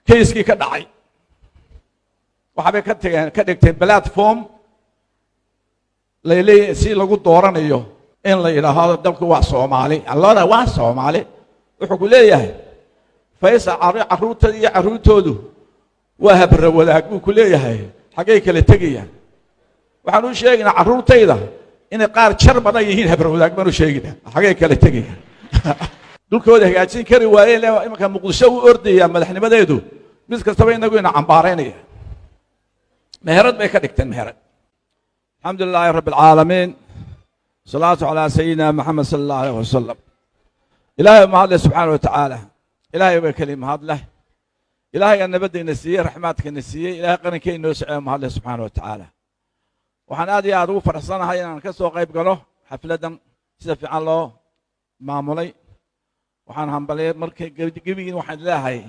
Kayskii ka dhacay waxaabay ka tageen, ka dhigteen platform laleeyahay si lagu dooranayo in la yidhaahdo dalku waa Soomaali, allooda waa Soomaali. Wuxuu ku leeyahay Faysal, carruurtada iyo carruurtoodu waa habra wadaag, buu ku leeyahay. Xaggay kala tegayaan? Waxaan u sheegaynaa carruurtayda inay qaar jar badan yihiin. Habra wadaag baan u sheegaynaa. Xaggay kala tegayaan? Dhulkooda hagaajin kari waayeen. Imanka Muqdisho u ordaya madaxnimadeedu, mid kastaba inagu ina cambaaraynaya. Meherad bay ka dhigteen, meherad. الحمد لله رب العالمين، الصلاة على سيدنا محمد صلى الله عليه وسلم. Ilaahay mahad leh subxaana wa tacaala. Ilaahay baa keli mahad leh. Ilaahay nabadayna siiyey, raxmaadkana siiyey, Ilahay qarankeenna noo socey mahad leh subxaana wa tacaala. Waxaan aad iyo aad ugu faraxsanahay inaan ka soo qayb galo xafladdan sida fiican loo maamulay. Waxaan hambaliyay markay gebigiin. Waxaan leeyahay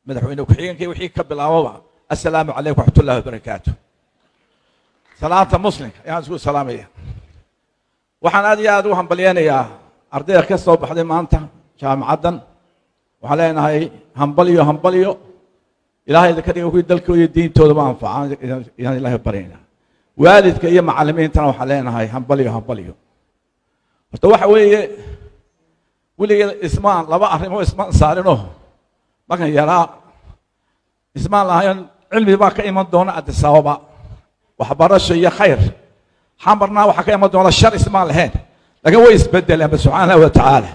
madaxweyne ku-xigeenkii wixii ka bilaababa, assalaamu calaykum waraxmatullahi wabarakaatu. Salaanta muslimka ayaan isku salaamaya. Waxaan aad iyo aad ugu hambalyeynayaa ardayda ka soo baxday maanta jaamacaddan. Waxaan leenahay hambalyo, hambalyo. Ilaahay idinka dhiga kuwii dalkooda iyo diintoodaba anfacaan ayaan Ilaahay baryaynaa. Waalidka iyo macallimiintana waxaan leenahay hambalyo, hambalyo. Horta waxa weeye, weligeed ismaan laba arrimo ismaan saarinoo. Markan yaraa ismaan lahayn cilmi baa ka iman doona Addis Ababa, waxbarasho iyo khayr. Xamarna waxaa ka iman doona shar, ismaan lahayn, laakiin way isbedeleenba subxaanahu wa tacaala.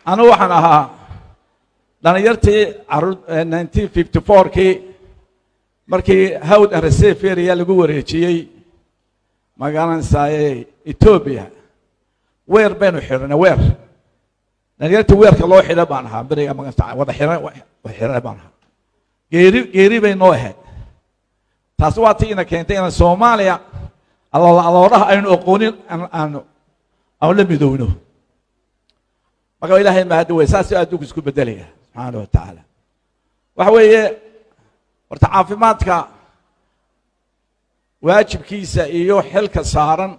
Anigu waxaan ahaa dhalinyartii caruur 1954-kii markii Hawd and Reserve Area lagu wareejiyey magaranaysaye Ethiopia. Weer baynu xidhanay, weer. Dhalinyartii weerka loo xidhay baan ahaa beriga, wada xiran, wada xiranay baan ahaa. Geeri, geeri bay noo ahayd. Taasi waa tii ina keentay inaan Soomaaliya alooraha aynu aqoonin aanu la midowno. Marka Ilaahay mahadi wey, saasuu adduunku isku bedelaya subxaana wa tacaala. Waxa weeye, horta caafimaadka waajibkiisa iyo xilka saaran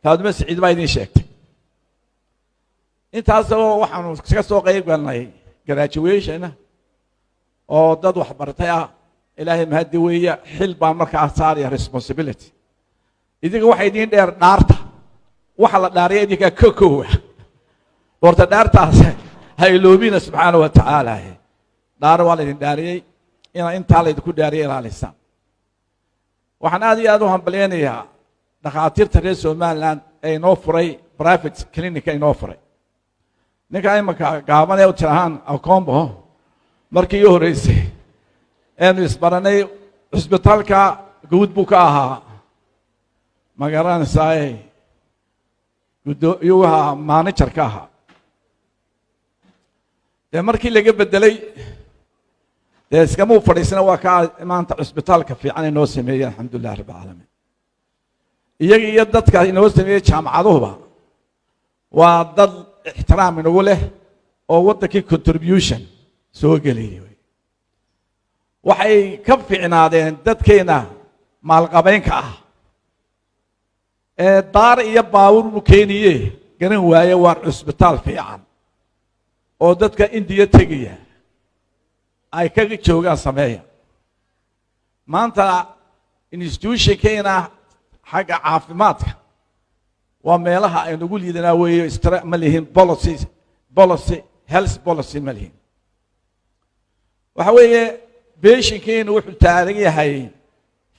Faadumo Siciid baa idiin sheegtay. Intaasoo waxaanu kaga soo qayb galnay graduation oo dad waxbartay ah. Ilaahay mahadi weeye. Xil baa markaa saaraya, responsibility. Idinka waxa idiin dheer dhaarta, waxa la dhaariya idinkaa ka koowa. Horta dhaartaas ha iloobina subxaana wa tacaala. Dhaar waa laydin dhaariyey, inaa intaa laydinku dhaariyay ilaalisaan. Waxaan aad iyo aad u hambalyeynayaa dhakhaatiirta reer Somaliland ee inoo furay private clinic inoo furay. Ninka imanka gaaban ee u tirahaan Acombo, markii ii horreysay eenu isbaranay cusbitaalka guud buu ka ahaa, ma garanaysaay, iyuu ahaa manager ka ahaa. Dee markii laga bedelay, dee iskamuu fadhiisana, waa kaa maanta cusbitaalka fiican inoo sameeyey. Alxamdulilah rabb alcaalamiin. Iyaga iyo dadka inoo sameeyey jaamacaduhuba waa dad ixtiraam inagu leh oo waddankii contribution soo geliyey. Waxay ka fiicnaadeen dadkeena maalqabeynka ah ee daar iyo baawur buu keeniye garan waaye. Waar cusbitaal fiican oo dadka Indiya tegaya ay kaga joogaan sameeya. Maanta institutionkeena xagga caafimaadka waa meelaha aynugu liidanaa weeye. Ma lihin policy, health policy ma lihin. Waxa weeye, patientkeenu wuxuu taagan yahay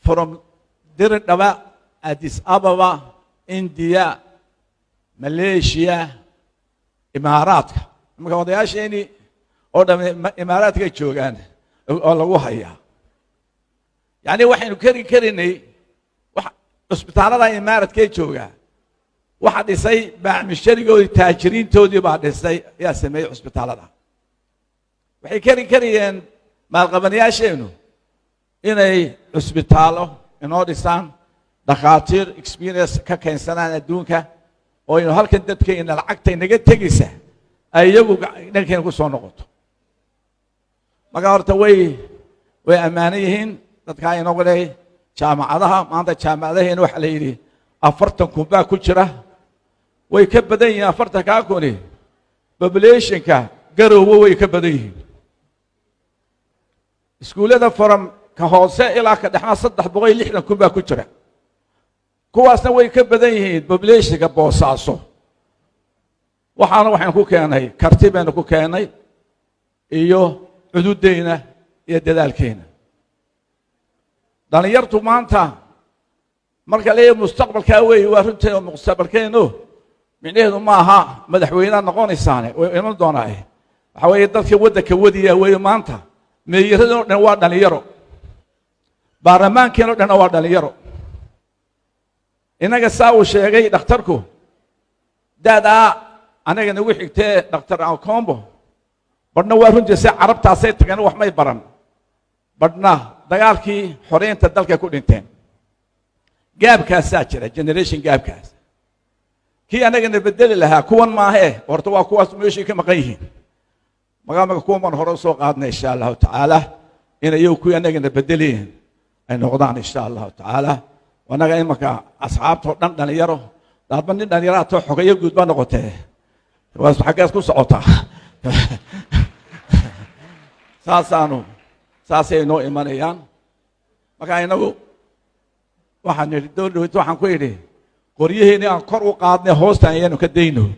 from Diridhaba, Addis Ababa, India, Malaysia, Imaaraadka. Marka odayaasheeni oo dham Imaaraadkay joogaan oo lagu hayaa. Yacni waxaynu keri karinay cusbitaallada Imaaraadkay joogaa. Waxa dhisay baacmisharigoodii, taajiriintoodii baa dhisay, ayaa sameeyey cusbitaallada. Waxay keri karayeen maalqabanayaasheenu inay cusbitaallo inoo dhisaan, dhakhaatiir experience ka keensanaan adduunka, oo aynu halkan dadkeena lacagta inaga tegaysa ay iyagu dhankeena ku soo noqoto. Marka horta way ammaanan yihiin dadkaa inooga leh jaamacadaha. Maanta jaamacadaheena waxaa la yidhi 40,000 baa ku jira. Way ka badan yihiin 40-kaa kuni populationka Garoowe way ka badan yihiin. Iskuullada from ka hoose ilaa ka dhexmaa 360,000 baa ku jira. Kuwaasna way ka badan yihiin populationka Boosaaso. Waxaana waxaynu ku keenay karti baynu ku keenay iyo cududeyna iyo dadaalkeena. Dhallinyartu maanta marka leeyahay mustaqbalkaa weeye, waa runteeda mustaqbalkeenu. Micnaheedu ma aha madaxweynea noqonaysaane, way iman doonaaye. Waxaa weeye dadka waddanka wadiya weeye. Maanta meeyaradoo dhan waa dhalinyaro, baarlamaankeenoo dhanna waa dhalinyaro. Innaga saa uu sheegay dhakhtarku, da'daa anaga nagu xigtee Dhakhtar Acombo, badhna waa runtii se Carabtaasay tageen, wax may baran, badhna dagaalkii xoreynta dalkay ku dhinteen. Gapkaasaa jira, generation gapkaas. Kii annagana bedeli lahaa kuwan maahee, horta waa kuwaas meeshay ka maqan yihiin. Magamaka kuwan baan hore usoo qaadnay, insha Allahu tacaala, in iyagu kuwii annagana bedeliyihin ay noqdaan, insha Allahu tacaala. Annaga imanka asxaabtoo dhan dhalinyaro. Daadba nin dhalinyaro too xogayo guud baa noqotee, waa xaggeed ku socotaa? Saasaanu saasay inoo imanayaan. Marka inagu waxaan nidhi dowladhaweyt, waxaan ku idhi qoryihiini aan kor u qaadnay, hoostaan ayaanu ka dayno.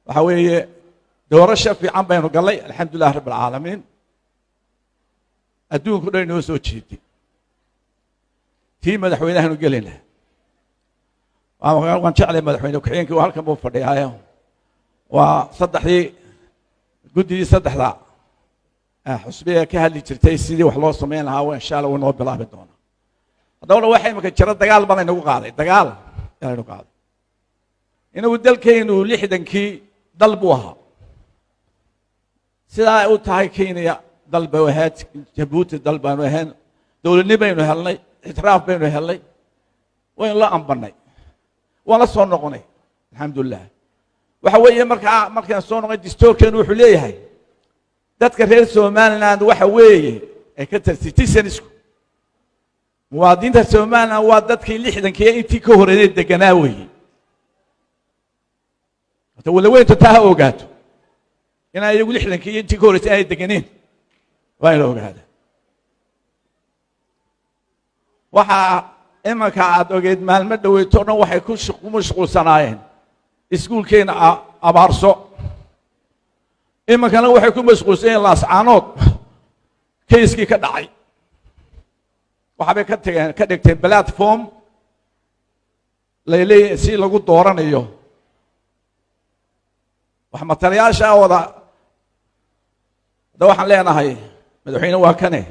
Waxa weeye doorasho fiican baynu gallay, alxamdulilah rabb alcaalamiin. Adduunku dhan inoo soo jeeday. Tii madaxweynahanu gelayna waan jeclay. Madaxweyne ku-xigeenkii halkan buu fadhiyaayo. Waa saddexdii guddidii saddexda xusbiga ka hadli jirtay sidii wax loo samayn lahaa. Insha Allah wuu noo bilaabi doonaa. Haddaba waxa imika jira dagaal baa laynagu qaaday, dagaal yaa laynagu qaaday. Inagu dalkaynu 60-kii dal buu ahaa. Sidaa ay u tahay Kenya dal bay ahayd, Jabuuti dal baanu ahayn. Dowladni baynu helnay, ictiraaf baynu helnay, waynu la ambannay, waan la soo noqonay, alxamdulilah. Waxa weeye markaa markaan soo noqonay, distoorkeenu wuxuu leeyahay dadka reer Somaliland waxa weeye ay ka tar citizensku, muwaadiniinta Somaliland waa dadkii 60-kii intii ka horreeyay deganaa weeye. Horta walaweyntu taa ha ogaato, inaan iyagu 60-kii iyo intii ka horreysay aanay deganeen waa ina ogaada. Waxaa imanka aad ogeed maalmo dhoweyto o dhan waxay ku mashquulsanaayeen iskuulkeena Abaarso. Iminkana waxay ku mashquulsan yihiin Laascaanood caseskii ka dhacay. Waxaabay ka tageen, ka dhigteen platform lay si lagu dooranayo wax matalayaasha wada. Hadda waxaan leenahay madaxweyne waa kane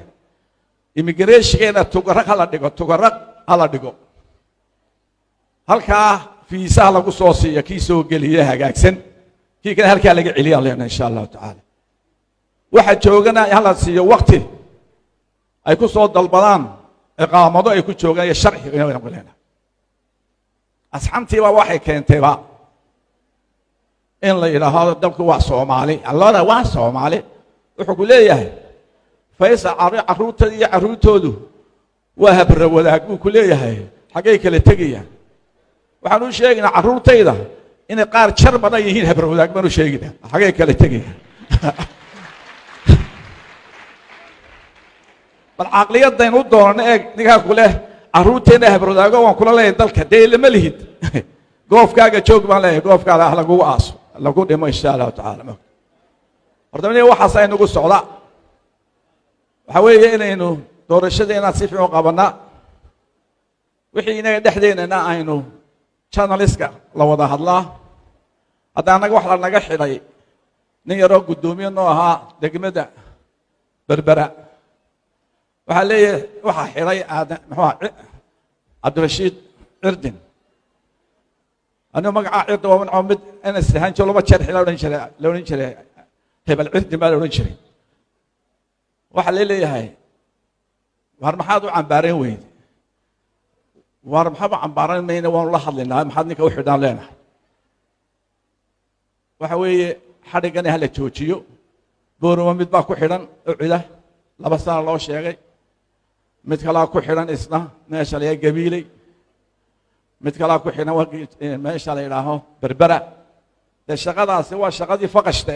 immigrationkeena Tukaraq hala dhigo, Tukaraq hala dhigo. Halkaa fiisaha lagu soo siiyo kii soo geliye hagaagsan, kii kale halkaa laga celiyaan leenahay, insha Allahu tacaala. Waxa joogana hala siiyo wakti ay ku soo dalbadaan iqaamado ay ku joogaan iyo sharci leenahay. Asxantiiba waxay keentayba in la yidhaahdo dalku waa Soomaali, allada waa Soomaali. Wuxuu ku leeyahay Faysal carruurtada iyo carruurtoodu waa habra wadaag buu ku leeyahay. Xaggay kala tegayaan? Waxaan u sheegaynaa carruurtayda inay qaar jar badan yihiin. Habra wadaag baan u sheegaynaa, xaggay kala tegayaan? Bal caqliyadaynu u doonano eeg. Ninkaa ku leh carruurteenna habra wadaago waan kula leeyahay, dalka dee lama lihid. Goofkaaga joog baan leeyahay, goofkaada ah lagugu aaso, lagu dhimo, insha Allahu tacala. Horta waxaas aynagu socda waxaa weeye inaynu doorashadeena si fiican u qabannaa, wixii inaga dhexdeennana aynu channelska la wada hadlaa. Hadda annaga wax la naga xidhay nin yaroo guddoomiye noo ahaa degmada Berbera. Waxaa leeyahay waxaa xidhay aadan muxuu Cabdirashiid Cirdin. Anigu magacaa Cirdi waa mid ns ahaan jiro, laba jeer xila odhan jiray, la odhan jiray hebel Cirdin baa la odhan jiray. Waxaa la leeyahay, war maxaad u cambaarayn weyde? War maxaaba cambaaran mayna, waanu la hadlaynaa. Maxaad ninka u xidhaan leenahay? Waxa weeye xadhiggani hala joojiyo. Boorama mid baa ku xidhan ucida, 2 sano loo sheegay. Mid kalaa ku xidhan isna meesha la yidhaha Gabiiley. Mid kalaa ku xidhan meesha la yidhaaho Berbera. Dee shaqadaasi waa shaqadii faqashta eh.